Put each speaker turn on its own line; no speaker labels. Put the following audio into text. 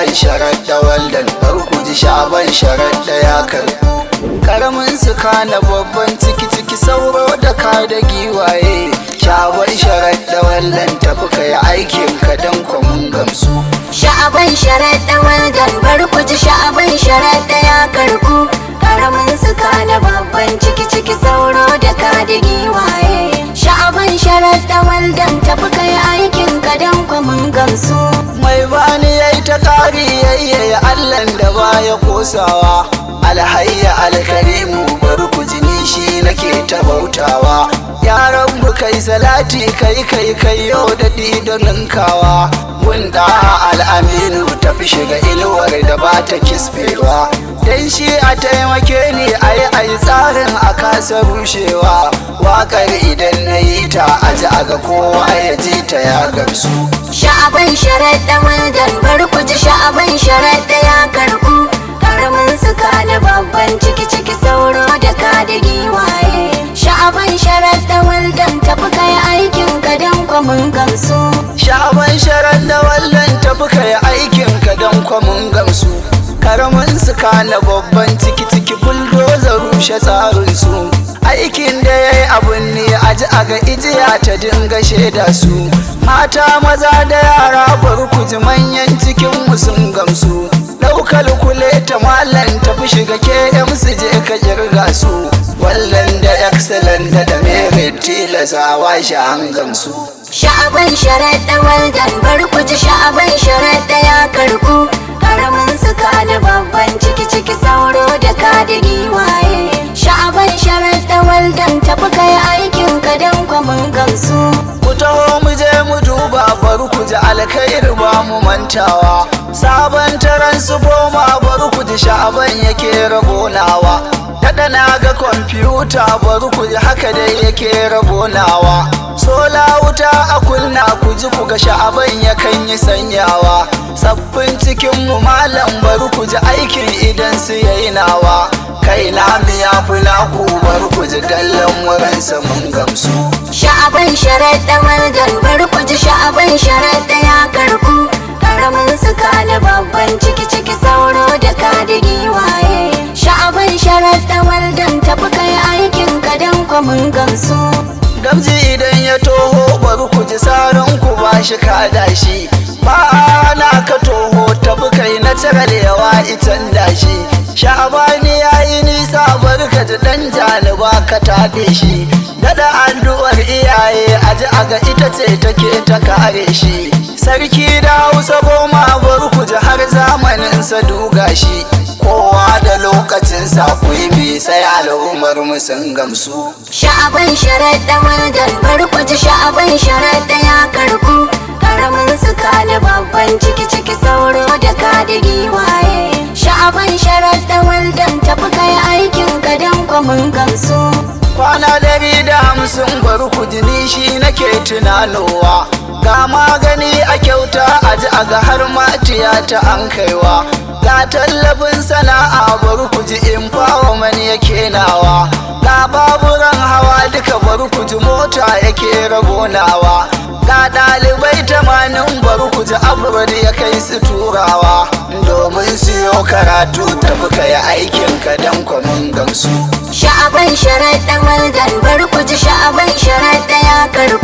Sha'aban sharaɗa waldan, barku ji sha'aban sharaɗa ya karɓu. Karamin su kana babban ciki ciki sauro da ka da giwaye. Sha'aban sharaɗa waldan, tafi kai aikin ka don kwamun gamsu.
Sha'aban sharaɗa waldan, barku ji sha'aban sharaɗa ya karɓu. Karamin suka na babban ciki ciki sauro da ka da giwaye. Sha'aban sharaɗa waldan, tafi kai aikin ka don kwamun gamsu.
Mai bani yayi ta ƙari yayyaye Allahn da baya kosawa. Alhayya alkarimu, barku jini shi nake ta bautawa. Yaran mu kai salati kai kai kai yau da don ninkawa. Gunda al'aminu, tafi shiga inuwar da ba ta kisfewa. Dan shi a taimake ni ayi ayi tsarin a kasa rushewa. Waƙar idan na yi ta aji a ga kowa ya ji ta ya gamsu.
Sha'aban sharaɗa waldan, barku ji sha'aban sharaɗa ya karɓu. Karamin suka na babban ciki ciki sauro da ka da giwaye. Sha'aban sharaɗa waldan, tafi kai aikin ka don kwamun gamsu.
Sha'aban sharar da wallan, tafi kai aikin ka don kwamun gamsu. Karamin su kana babban ciki ciki bulldozer rushe tsarin su. Aikin da ya yi abun ne a ji a ga ijiya ta dinga shaida su. Mata maza da yara, bar ku ji manyan cikin mu sun gamsu. Ɗaukar kule ta malam, tafi shiga KM su je ka kirga su. Wallan da excellent da merit tilasawa shi an gamsu.
Sha'aban sharaɗa waldan, barku ji sha'aban sharaɗa ya karɓu. Karamin suka na babban ciki ciki sauro da ka da giwaye. Sha'aban sharaɗa waldan, tafi kai aikin ka don kwamun gamsu.
Ku taho mu je mu duba, bari ku ji alkhairi ba mu mantawa. Sabon taron su goma, bari ku ji sha'aban yake rabonawa. Daɗa na ga kwamfuta, bari ku ji haka dai yake rabonawa. Sola wuta a kunna, ku ji ku ga sha'aban yakan yi sanyawa. Sabbin cikin mu malam, bari ku ji aikin idan su yayi nawa. Kai na miya fi naku, bari ku ji dallan wurinsa mun gamsu.
Sha'aban sharaɗa waldan, barku ji sha'aban sharaɗa ya karɓu. Karamin suka na babban ciki ciki sauro da ka da giwaye. Sha'aban sharaɗa waldan, tafi kai aikin ka don kwamun gamsu.
Gamji idan ya toho, bari ku ji sarin ku ba shi kada shi. Ba a na ka toho, tafi kai na cire yawa itan dashi. Sha'abani ya yi nisa, bari ka ji dan janiba ka taɗe shi. Daɗa addu'ar iyaye a ji a ga ita ce take ta kare shi. Sarki da Hausa goma, bari ku ji har zamanin sa duga shi. Kowa da lokacinsa, ku yi bi sai al'ummar mu sun gamsu.
Sha'aban sharaɗa waldan, barku ji sha'aban sharaɗa ya karɓu. Karamin suka na babban ciki ciki sauro da ka da giwaye. Sha'aban sharaɗa waldan, tafi kai aikin ka don kwamun gamsu.
Kwana 150, bari ku jini shi nake tunanowa. Ga magani a kyauta a ji a ga har ma tiyata an kaiwa. Ga tallafin sana'a, bari ku ji empowerment yake nawa. Ga baburan hawa duka, bari ku ji mota yake rabonawa. Ga ɗalibai 80, bari ku ji abroad ya kai su turawa. Domin siyo karatu, tafi kai aikin ka don kwamun gamsu.
Sha'aban sharaɗa waldan, barku ji sha'aban sharaɗa ya karɓu.